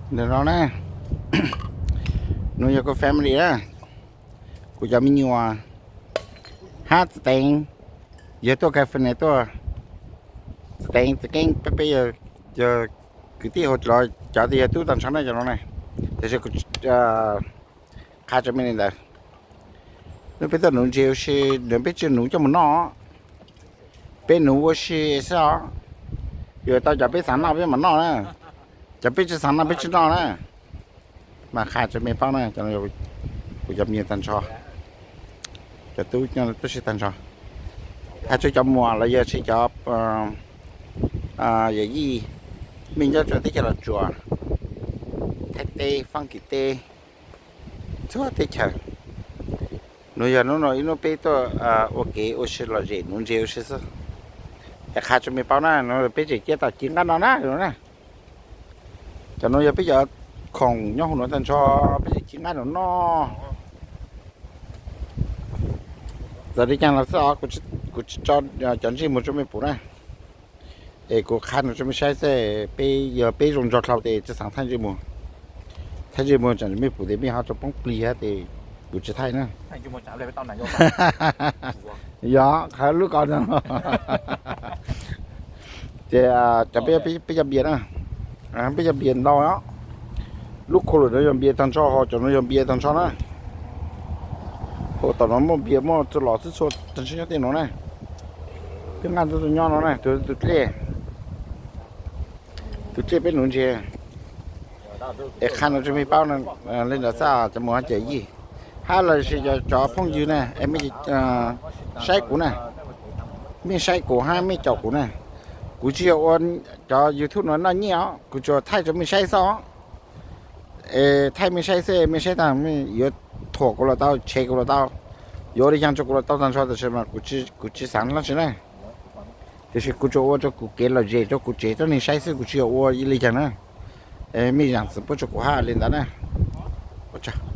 Ntawm no na, nws yog kuv family na, kuv cov me nyuam hab Txiv Teev, yog tuaj California tuaj, Txiv Teev, Txiv Keeb, peb peb yog kwv tij hauv los cov twg yog tub tag nrho na cov no na. Tiam sis kuv qha rau mej li ntawd, nws peb tuaj nuv ntses ua si, nws peb tsi nuv coj mus noj, peb nuv ua si xwb os. Yuav tau cov peb xaav noj peb mam noj na, cov peb tsi xaav noj peb tsi noj na. Mas qha rau mej paub na, kuv cov me nyuam tag nrho, cov tub tub si tag nrho, hab tsuas cov muam los yog tsi cov yawm yij, mej nyob rua teb chaws Los Tsuas, Thaib teb, Faab Kis teb, txhua teb chaws. Nub yog nub no ib nub peb tuaj ua kev ua si lom zem nuv ntses ua si xwb. Es qha rua mej paub na, nub peb tseem cia tas ci nqaj no na, na. Cov nub yog peb cov khoom nyob huv nuav tag nrho, peb tseem ci nqaj nuav noj. Txawm li caag los xwb os, kuv tsi tso cov ntsej muag rua mej pum na. Es kuv qha nuav rua mej saib xwb, peb yog peb zoo nraug dlhau tes tsi xaav thaij ntsej muag. Thaij ntsej muag tsam mej pum tes mej ho rua poob plig hab tes kuv tsi thaij na. Yog, qha lub ko no. Ces cov peb cov npias na, peb cov npias ntau, lub khu lwm nuav yog npias tag nrho, ho cov nuav yog npias tag nrho na. Hauv tom nuav muaj npias muaj txhua los xwb txhua tag nrho nyob tej nuav na. Peb nqaj ntawd nyob no na, tus dlej, tus dlej peb nuv ntses. Es qha nuav rua mej paub na, li ntawd xwb cov muam yawm yij, hab los sis cov phooj ywg na, es mej saib kuv na, mej saib kuv hab mej caum kuv na. Kuv tsi yog ua cov YouTube nuav noj nyiaj os, kuv tsuas thaij rua mej saib xwb os. Es thaij mej saib xwb, mej saib tag mej yuav thuam kuv los tau, tshev kuv los tau, yuav ua li caag rua kuv los tau tag nrho, tab sis mas kuv tsi xaav dlaab tsi na. Tiam sis kuv tsuas ua rua kuv kev lom zem rua kuv tsev tuab neeg saib xwb, kuv tsi yog ua li caag na. Mej zaam txim pub rua kuv hab li ntawd na. Ua tsaug.